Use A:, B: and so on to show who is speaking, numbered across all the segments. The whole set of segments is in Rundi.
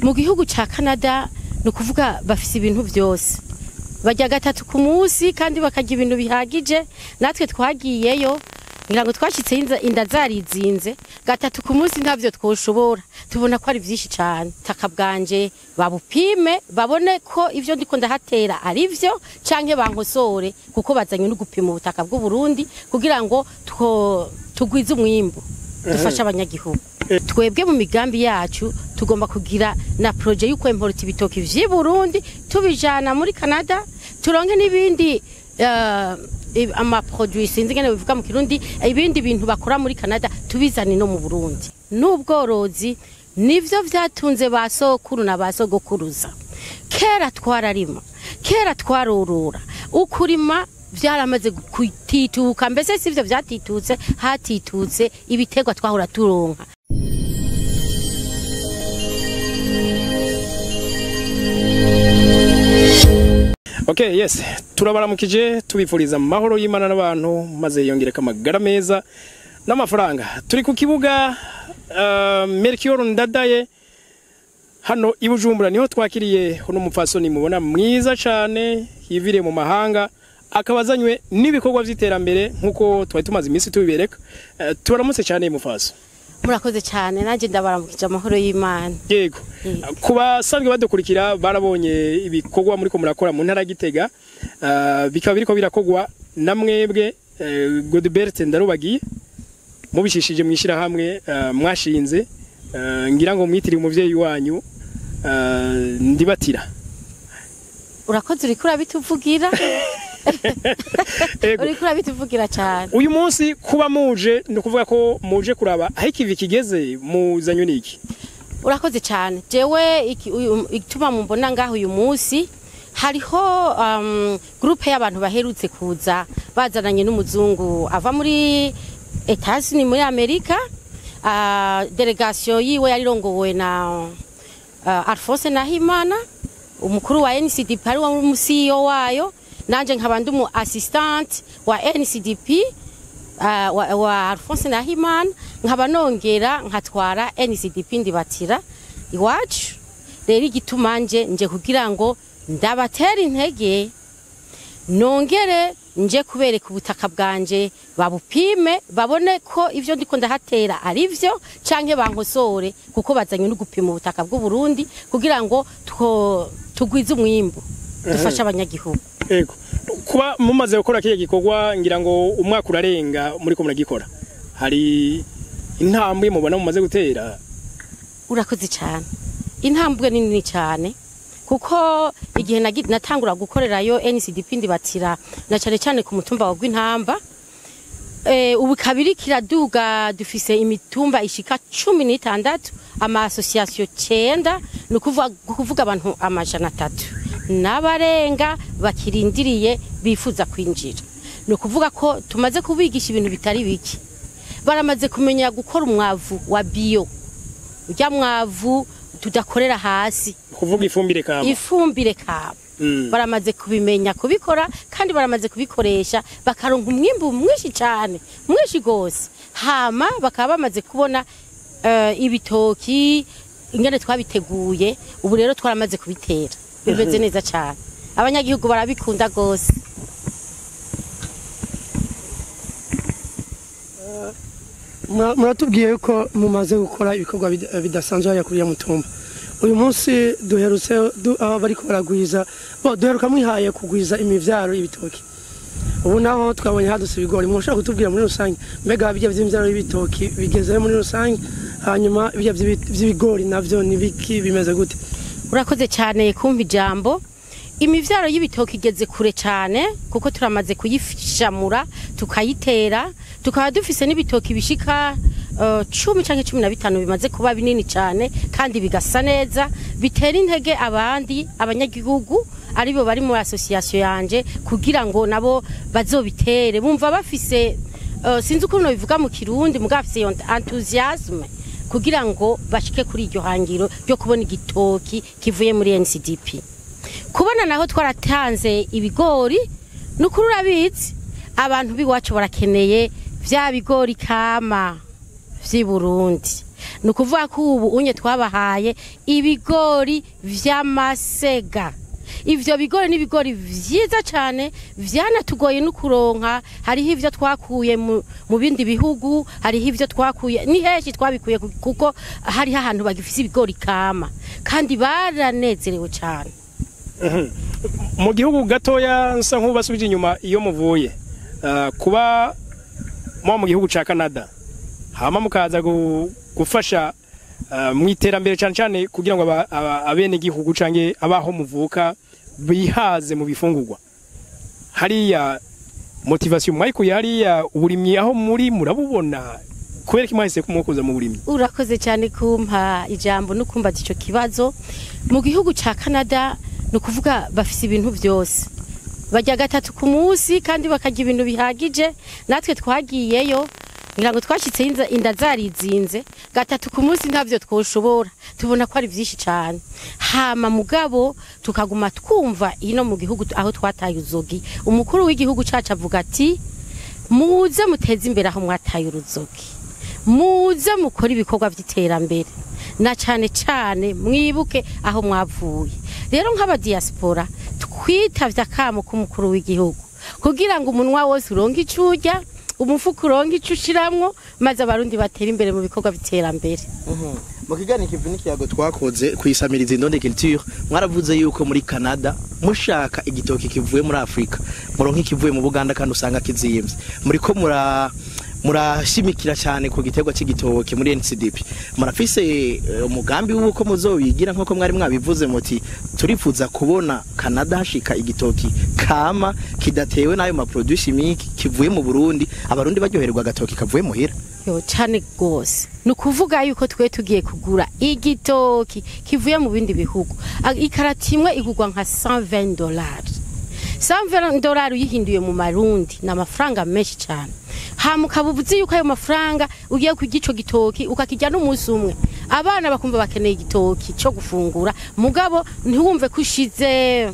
A: Mu gihugu ca Canada ni ukuvuga bafise ibintu vyose, barya gatatu ku munsi kandi bakarya ibintu bihagije. Natwe twagiyeyo ngira ngo twashitse inda zarizinze, gatatu ku munsi ntavyo twoshobora, tubona ko ari vyinshi cane. Taka bwanje babupime babone ko ivyo ndiko ndahatera ari vyo canke bankosore, kuko bazanye no gupima ubutaka bw'u Burundi kugira ngo tugwize umwimbu dufashe abanyagihugu. Twebwe mu migambi yacu tugomba kugira na projet y'uko importa ibitoki vy'i Burundi tubijana muri Canada, turonke n'ibindi ama produits, sinzi ngene bivuga mu Kirundi, ibindi bintu bakora muri Canada tubizane no mu Burundi. N'ubworozi nivyo vyatunze ba sokuru na ba sogokuruza. Kera twararima, kera twarorora, ukurima vyaramaze kutituka, mbese sivyo vyatitutse, hatitutse ibiterwa twahora turonka.
B: Okay, yes, turabaramukije tubifuriza amahoro y'Imana n'abantu, maze yongereka amagara meza n'amafaranga. Turi ku kibuga Melchior Ndadaye hano i Bujumbura, niho twakiriye uno mupfasoni mubona mwiza cane yiviriye mu mahanga, akabazanywe n'ibikorwa vy'iterambere nkuko twari tumaze iminsi tubibereka. Tubaramutse cyane mupfaso.
A: Murakoze cyane, nanje ndabaramukije amahoro y'Imana.
B: Yego. Kuba sanzwe badukurikira barabonye ibikorwa muri ko murakora mu ntara Gitega, bikaba biriko birakogwa na mwebwe Godbert Ndarubagiye mubishishije mwishira hamwe mwashinze, ngira ngo mwitiriye umuvyeyi wanyu Ndibatira.
A: Urakoze, uriko urabituvugira. Uriko urabituvugira cyane.
B: Uyu munsi kuba muje ni ukuvuga ko muje kuraba aho ikivi kigeze, muzanywe niki?
A: Urakoze cyane. Jewe igituma mumbona ngaho uyu munsi, hariho groupe y'abantu baherutse kuza bazananye n'umuzungu ava muri Etats-Unis muri Amerika. Delegation yiwe yarirongowe na Alphonse Nahimana, umukuru wa NCDP, ari wa CEO wayo, nanje nkaba ndi umu assistant wa NCDP wa Alphonse Nahimana, nkaba nongera nkatwara NCDP Ndibatira iwacu. Rero igituma nje kugira ngo ndabatera intege, nongere nje kubereka ubutaka bwanje babupime babone ko ivyo ndiko ndahatera ari vyo canke bankosore, kuko bazanye no gupima ubutaka bw'u Burundi kugira ngo tugwize umwimbu dufashe abanyagihugu.
B: Yego. Kuba mumaze gukora kiye gikorwa ngira ngo umwaka urarenga muri ko muragikora, hari intambwe mubona mumaze gutera?
A: Urakoze cyane. Intambwe ni nini cyane, kuko igihe natangura gukorerayo NCDP Ndibatira na cyane cyane ku mutumba wa Gwintamba, ubu kabiri kiraduga, dufise imitumba ishika 16, ama association 9, ni kuvuga abantu 300 n'abarenga bakirindiriye bifuza kwinjira. Ni ukuvuga ko tumaze kubigisha ibintu bitari biki, baramaze kumenya gukora umwavu wa bio, urya mwavu tudakorera hasi,
B: kuvuga ifumbire kama,
A: ifumbire kama. Baramaze kubimenya kubikora kandi baramaze kubikoresha, bakaronka umwimbu mwinshi cyane, mwinshi gose. Hama bakaba bamaze kubona ibitoki ingene twabiteguye, ubu rero twaramaze kubitera bimeze neza cyane, abanyagihugu barabikunda gose.
C: Muratubwiye ko mumaze gukora ibikorwa bidasanzwe hariya kuri ya mutumba. Uyu munsi duherutse aho bariko baragwiza, duheruka mwihaye kugwiza imivyaro y'ibitoki. Ubu naho twabonye hadutse ibigori. Mwoshobora kutubwira muri rusange mbega bijya vy'imivyaro y'ibitoki bigeze muri rusange, hanyuma bijya vy'ibigori navyo nibiki bimeze gute?
A: Urakoze cyane kumva ijambo. Imivyaro y'ibitoki igeze kure cyane, kuko turamaze kuyishamura tukayitera, tukaba dufise n'ibitoki bishika 10 canke 15 bimaze kuba binini cyane kandi bigasa neza, bitera intege abandi abanyagihugu aribo bari mu association yanje kugira ngo nabo bazobitere, bumva bafise sinzi ukuntu bivuga mu Kirundi, mugafise enthusiasme kugira ngo bashike kuri iryo hangiro ryo kubona igitoki kivuye muri NCDP. Kubona naho twaratanze ibigori, nukuri urabizi abantu biwacu barakeneye vya bigori kama vy'i Burundi. Ni ukuvuga ko ubu unye twabahaye ibigori vy'amasega. Ivyo bigori ni ibigori vyiza cane, vyanatugoye no kuronka. Hariho ivyo twakuye mu bindi bihugu, hariho ivyo twakuye ni henshi twabikuye, kuko hariho ahantu bagifise ibigori kama, kandi baranezerewe cane.
B: Mu gihugu gatoya nsa nk'ubasubije inyuma iyo muvuye, kuba muba mu gihugu ca Canada, hama mukaza gufasha mu iterambere, cane cane kugira ngo abene gihugu canke abaho muvuka bihaze mu bifungurwa, hariya motivation mwayikuye hariya? Uburimyi aho muri murabubona? Kubera ko mwahise kumukuza mu burimyi?
A: Urakoze cyane kumpa ijambo no kumbaza ico kibazo. Mu gihugu ca Canada, ni ukuvuga bafise ibintu byose, barya gatatu ku munsi kandi bakarya ibintu bihagije. Natwe twagiyeyo, ngira ngo twashitse inda zarizinze. Gatatu ku munsi ntavyo twoshobora, tubona ko ari vyinshi cyane. Hama mugabo tukaguma twumva ino mu gihugu aho twataye uruzogi, umukuru w'igihugu cacu avuga ati: "Muze muteze imbere aho mwataye uruzogi, muze mukore ibikorwa by'iterambere, na cane cane mwibuke aho mwavuye." Rero nk'abadiaspora twitavye akamo k'umukuru w'igihugu kugira ngo umunwa wose uronke ico urya, umufuko uronke ico ushiramwo, maze Abarundi batera imbere mu bikorwa by'iterambere.
D: Mu kiganiro Kivi n'ikiyago twakoze kwisamiriza Indonde Culture, mwaravuze yuko muri Canada mushaka igitoki kivuye muri Afrika, muronka ikivuye mu Buganda kandi usanga kizimvye. Muriko murashimikira cyane ku giterwa cy'igitoki muri NCDP. Murafise umugambi w'uko muzobigira, nk'uko mwari mwabivuze muti turifuza kubona Canada hashika igitoki kama kidatewe n'ayo ma produits chimiques, kivuye mu Burundi, Abarundi baryoherwa agatoki kavuye muhira?
A: Yo, cane gose. Ni ukuvuga yuko twe tugiye kugura igitoki kivuye mu bindi bihugu, ikarati imwe igurwa nka $120. $120 uyihinduye mu marundi ni amafaranga menshi cyane. Hama ukaba uzi yuko ayo mafaranga ugiye kurya ico gitoki, ukakirya n'umunsi umwe, abana bakumva bakeneye igitoki cyo gufungura, mugabo ntiwumve ko ushize,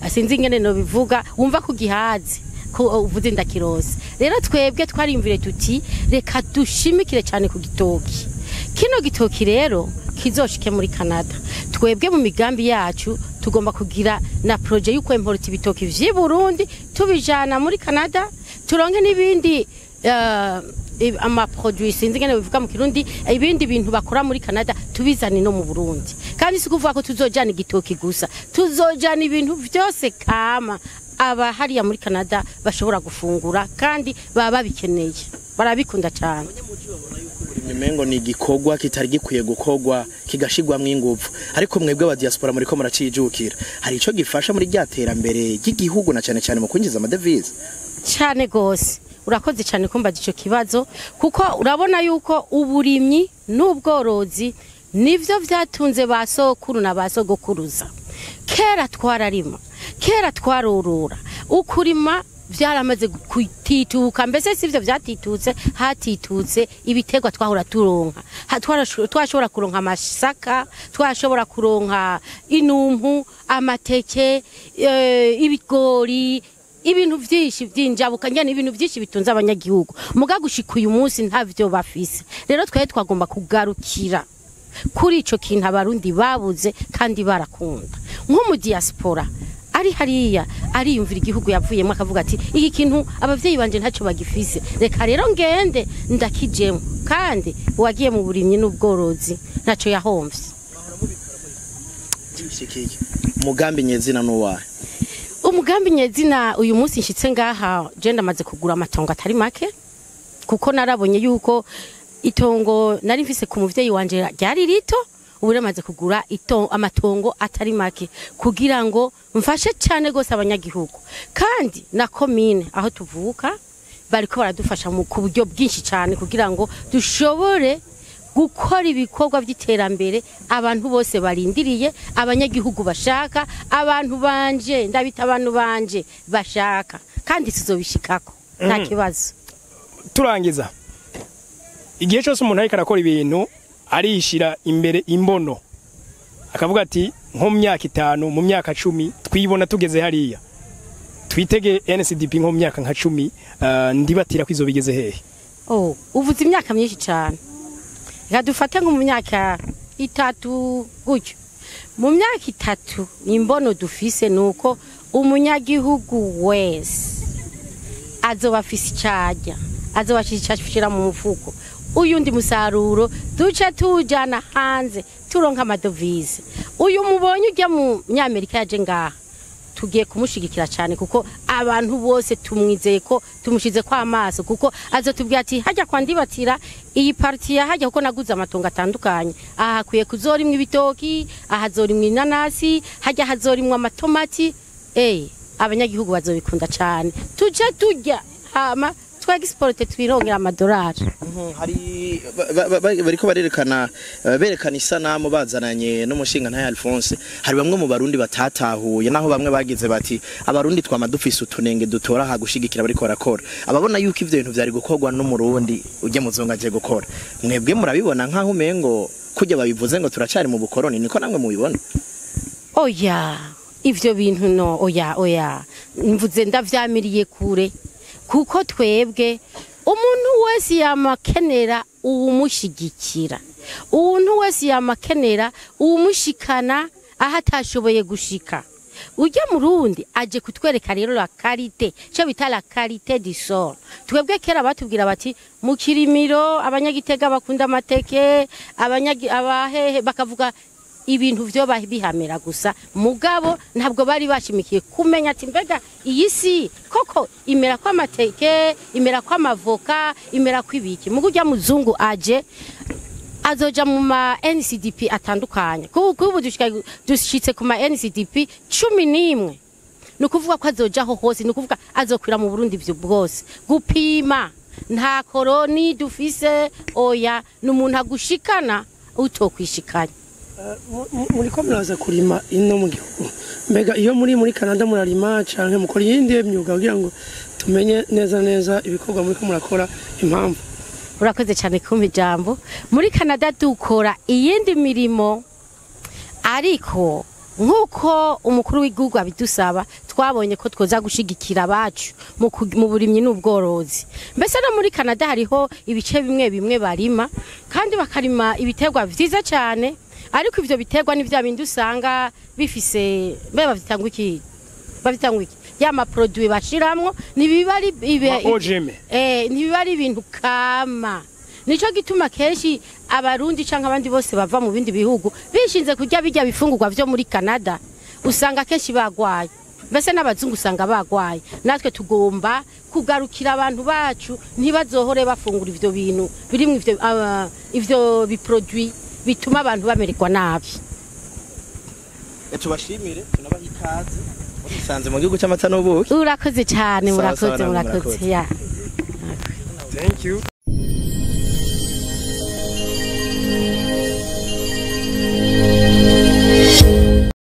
A: sinzi ingene nobivuga, wumva ko ugihaze ko uvuze ndakirose. Rero twebwe twariyumvire tuti reka dushimikire cyane ku gitoki. Kino gitoki rero kizoshike muri Canada. Twebwe mu migambi yacu tugomba kugira na projet y'uko importa ibitoki vy'i Burundi tubijana muri Canada, turonke n'ibindi ama produits, sinzi ngene bivuga mu Kirundi, ibindi bintu bakora muri Canada tubizane no mu Burundi. Kandi si kuvuga ko tuzojana igitoki gusa, tuzojana ibintu vyose kama aba hariya muri Canada bashobora gufungura, kandi baba babikeneye, barabikunda cyane.
D: Umengo ni igikorwa kitari gikwiye gukorwa kigashirwamwo inguvu, ariko mwebwe aba diaspora muriko muracijukira. Hari ico gifasha muri rya terambere ry'igihugu, na cyane cyane mu kwinjiza amadevize?
A: Cyane gose. Urakoze cyane kumbaza ico kibazo, kuko urabona yuko uburimyi n'ubworozi nivyo vyatunze ba sokuru na ba sogokuruza. Kera twararima, kera twarorora. Ukurima vyaramaze kutituka, mbese sivyo vyatitutse, hatitutse ibiterwa twahora turonka. Twashobora kuronka amasaka, twashobora kuronka inumpu, amateke, ibigori, ibintu vyinshi vyinjabuka nyene, ibintu vyinshi bitunze abanyagihugu. Muga gushika uyu munsi ntavyo bafise. Rero twari twagomba kugarukira kuri ico kintu Abarundi babuze kandi barakunda. Nko mu diaspora ari hariya ariyumvira igihugu yavuyemo, akavuga ati iki kintu abavyeyi banje ntacyo bagifise, reka rero ngende ndakijemo. Kandi uwagiye mu burimyi n'ubworozi ntacyo yahomvye.
D: Bishikiye umugambi nyezina n'uwahe?
A: Umugambi nyezina, uyu munsi nshitse ngaha, je ndamaze kugura amatongo atari make, kuko narabonye yuko itongo nari mfise ku muvyeyi wanje ryari rito. Ubu namaze kugura amatongo atari make kugira ngo mfashe cyane gose abanyagihugu. Kandi na komine aho tuvuka bariko baradufasha mu ku buryo bwinshi cyane kugira ngo dushobore gukora ibikorwa by'iterambere abantu bose barindiriye, abanyagihugu bashaka, abantu banje, ndabita abantu banje bashaka, kandi tuzobishikako nta kibazo.
B: Turangiza, igihe cyose umuntu ariko arakora ibintu arishira imbere imbono, akavuga ati nko mu myaka 5, mu myaka 10 twibona tugeze hariya. Twitege NCDP nko mu myaka nka 10, ndibatira ko izo bigeze hehe?
A: Oh, uvuze imyaka myinshi cyane. Reka dufate nko mu myaka 3 gutyo. Mu myaka 3 imbono dufise nuko umunyagihugu wese azoba afise icarya, azoba ashira mu mufuko. Uyundi musaruro duce tujana hanze turonka amadovize. Uyu mubonye ujya mu Nyamerika yaje ngaha, tugiye kumushigikira cyane kuko abantu bose tumwizeye ko tumushize kwa amaso, kuko azotubwira ati hajya kwa Ndibatira iyi parti ya hajya, kuko naguze amatongo atandukanye, aha hakwiye kuzorimwa ibitoki, aha hazorimwa inanasi, hajya hazorimwa amatomati. Abanyagihugu bazobikunda cyane, tuje turya hama twagisporte twirongera amadolari.
D: Hari bariko barerekana berekana isanamu bazananye n'umushinga ntaye Alphonse. Hari bamwe mu Barundi batatahuye, naho bamwe bagize bati abarundi twama dufise utunenge dutora ha gushigikira bariko barakora. Ababona yuko ivyo bintu vyari gukorwa n'umurundi ujye muzunga aje gukora, mwebwe murabibona nkaho umengo kujya babivuze ngo turacari mu bukoroni, niko namwe mubibona?
A: Oya, ivyo bintu no, oya oya, mvuze ndavyamiriye kure, kuko twebwe umuntu wese yamakenera uwumushigikira, umuntu wese yamakenera uwumushikana aho atashoboye gushika. Ujya murundi aje kutwereka rero la qualité, cyo bita la qualité du sol. Twebwe kera batubwira bati mu Kirimiro abanyagitega bakunda amateke, abahehe bakavuga ibintu vyo bihamera gusa, mugabo ntabwo bari bashimikiye kumenya ati mbega iyi si koko imera kwa amateke, imera kwa amavoka, imera kwa ibiki. Mugu ujya muzungu aje azoja mu ma NCDP atandukanye, kuko ubu dushitse ku ma NCDP 11, ni ukuvuga ko azojaho hose, ni ukuvuga azokwira mu Burundi ivyo bwose. Gupima nta koroni dufise, oya, ni umuntu agushikana utokwishikanya.
C: Muriko muraza kurima ino mu gihugu, mbega iyo muri Canada murarima canke mukora iyindi myuga kugira ngo tumenye neza neza ibikorwa muriko murakora impamvu?
A: Urakoze cyane kumpa ijambo. Muri Canada dukora iyindi mirimo, ariko nkuko umukuru w'igihugu abidusaba, twabonye ko twoza gushigikira abacu mu burimyi n'ubworozi. Mbese no muri Canada hariho ibice bimwe bimwe barima, kandi bakarima ibiterwa vyiza cyane, ariko ivyo biterwa ni vya bindi usanga bifise, mbe bavyitanga iki? Bavyitanga iki? Ya ma produit bashiramwo nibiba ari
B: OGM.
A: Nibiba ari ibintu kama. Nico gituma kenshi abarundi canke abandi bose bava mu bindi bihugu bishinze kurya bijya bifungurwa vyo muri Canada, usanga kenshi bagwaye. Mbese n'abazungu usanga bagwaye. Natwe tugomba kugarukira abantu bacu ntibazohore bafungura ivyo bintu birimwo ivyo biproduit bituma abantu bamererwa nabi.
D: Tubashimire, tunabaha ikaze. Murisanze mu gihugu cy'amata n'ubuki.
A: Urakoze cyane,
D: Sawa, sawa,
A: murakoze,
D: namwe
A: murakoze.
D: murakoze.
A: Ya.
B: Thank you.